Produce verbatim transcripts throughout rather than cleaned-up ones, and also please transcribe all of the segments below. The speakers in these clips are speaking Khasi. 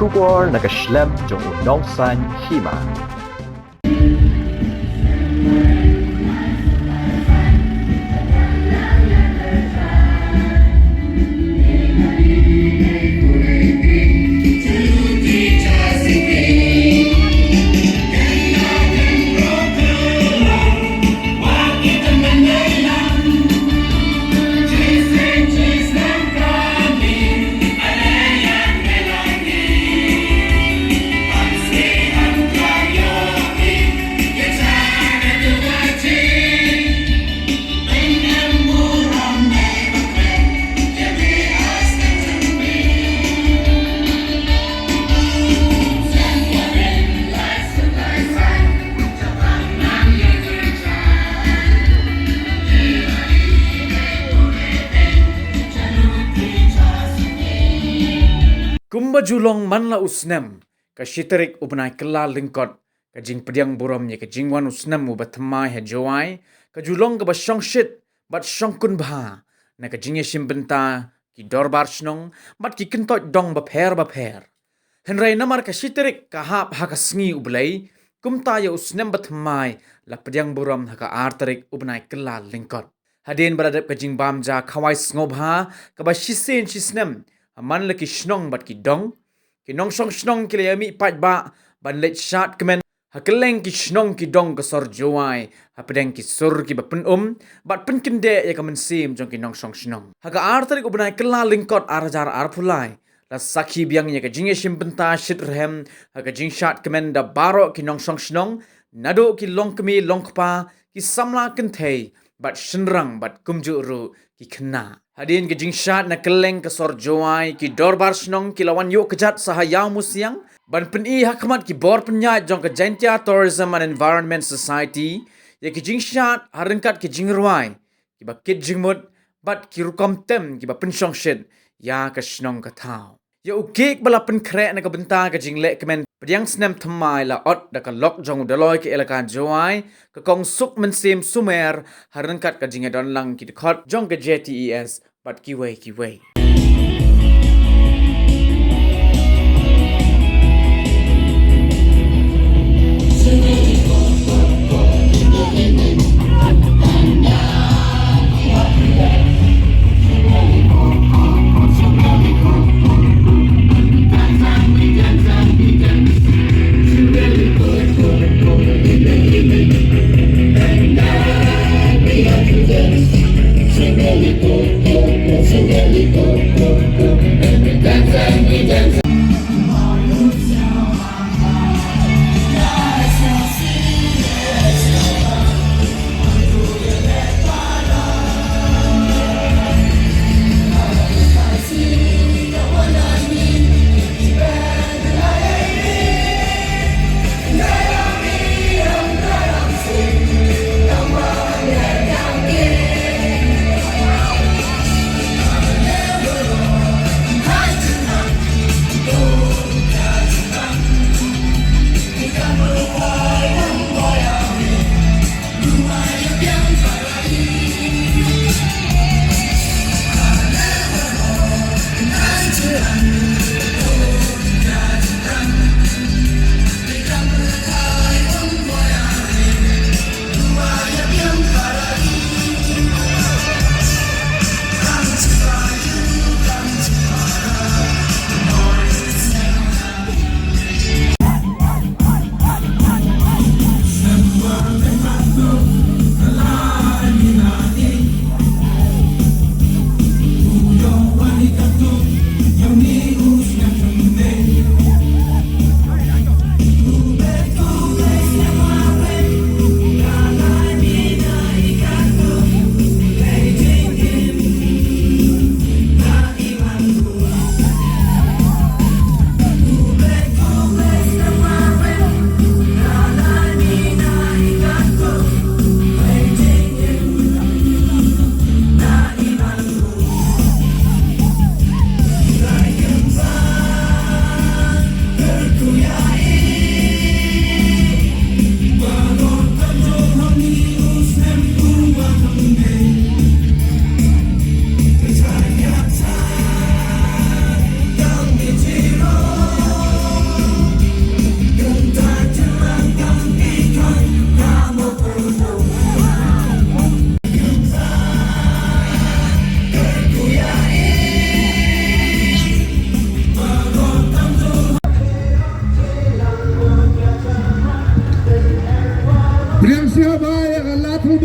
Khubor na ka shlem jong u nongsaiñ hima. Kumba ju long man la u snem, ka shi tarik u bnai Kyllalyngkot, ka jingpdiang burom ïa ka jingwan u snem uba thymmai ha Jowai ka ju long kaba shongshit bad shongkun bha na ka jingïashim bynta ki dorbar shnong bad ki kyntoit dong bapher bapher. Hynrei namar ka shi tarik ka hap ha ka sngi U Blei, kumta ïa u snem ba thymmai la pdiang burom ha ka ar tarik u bnai Kyllalyngkot. Hadien ba la dep ka jingbam ja khawai sngewbha kaba shisien shisnem ha man la ki shnong bad ki dong, ki nongshong shnong ki la ïamih paidbah ban leit shad kmen ha kylleng ki shnong ki dong ka sor Jowai, hapdeng ki sur kiba pynum bad pynkyndeh ïa ka mynsiem jong ki nongshong shnong. Ha ka ar tarik u bnai Kyllalyngkot ar hajar arphew lai, la sakhi biang ïa ka jingïashim bynta shitrhem ha ka jingshad kmen da baroh ki nongshong shnong, naduh ki longkmie longkpa, ki samla kynthei bad shynrang bad kumjuh ruh ki khynnah. Hadien ka jingshad na kylleng ka sor Jowai, ki dorbar shnong ki la wan ïuh kjat sha ha Ïawmusiang ban pyni ha khmat ki bor pynïaid jong ka Jaintia Tourism and Environment Society ïa ki jingshad ha ryngkat ki jingrwai kiba kit jingmut bad ki rukom tem kiba pynshongshit ïa ka shnong ka thaw. Ïa u cake ba la pynkhreh na ka bynta ka jingleh kmen pdiang snem thymmai la ot da ka lok jong u Dolloi ka Elaka Jowai, ka Kong Sukmynsiem Sumer, ha ryngkat ka jingïadon lang ki dkhot jong ka J T E S bad kiwei kiwei.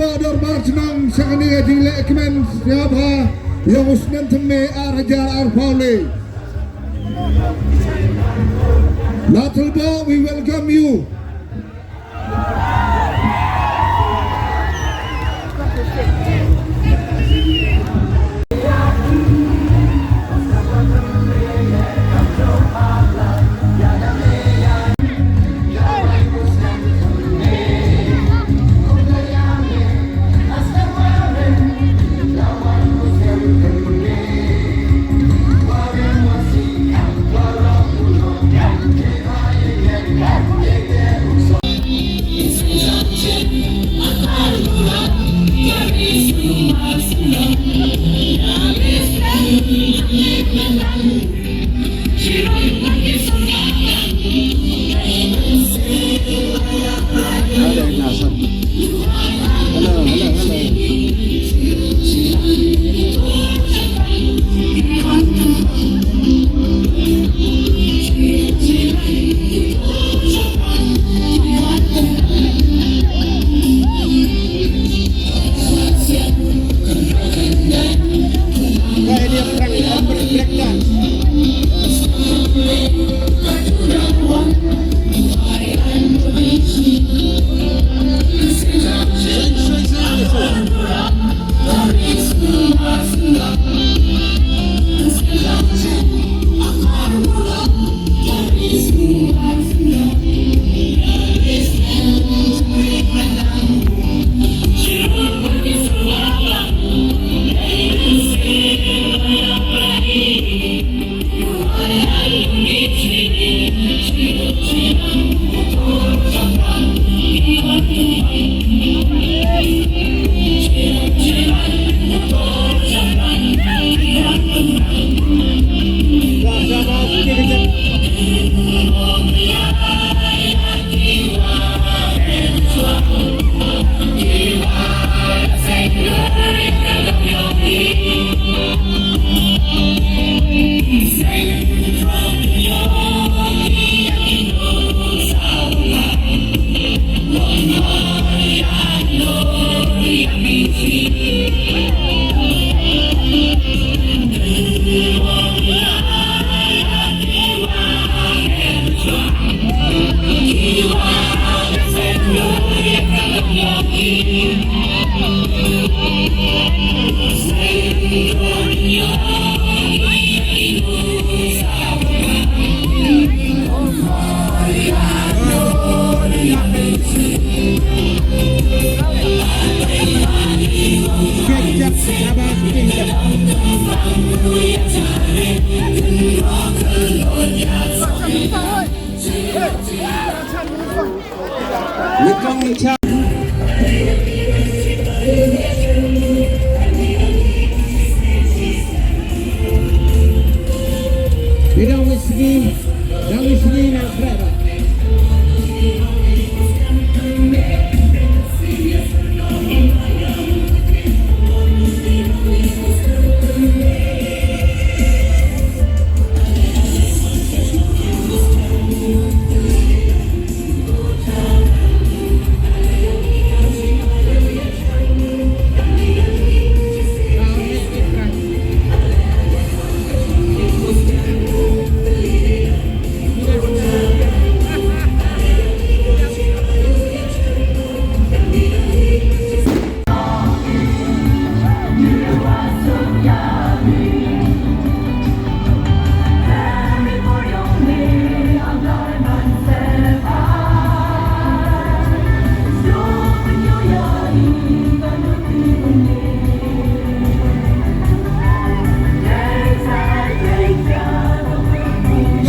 Dorbar Chnong, sa kane ka jingleh kmen sngewbha ïa u snem thymmai ar hajar arphew lai. Lalthalba, we welcome you.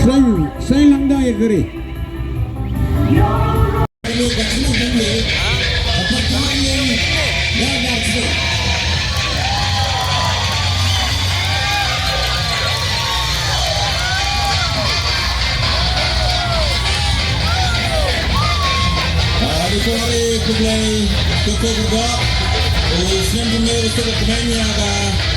Seng, seng lang da ya kiri. Khublei, khublei, khublei, khublei, khublei, khublei,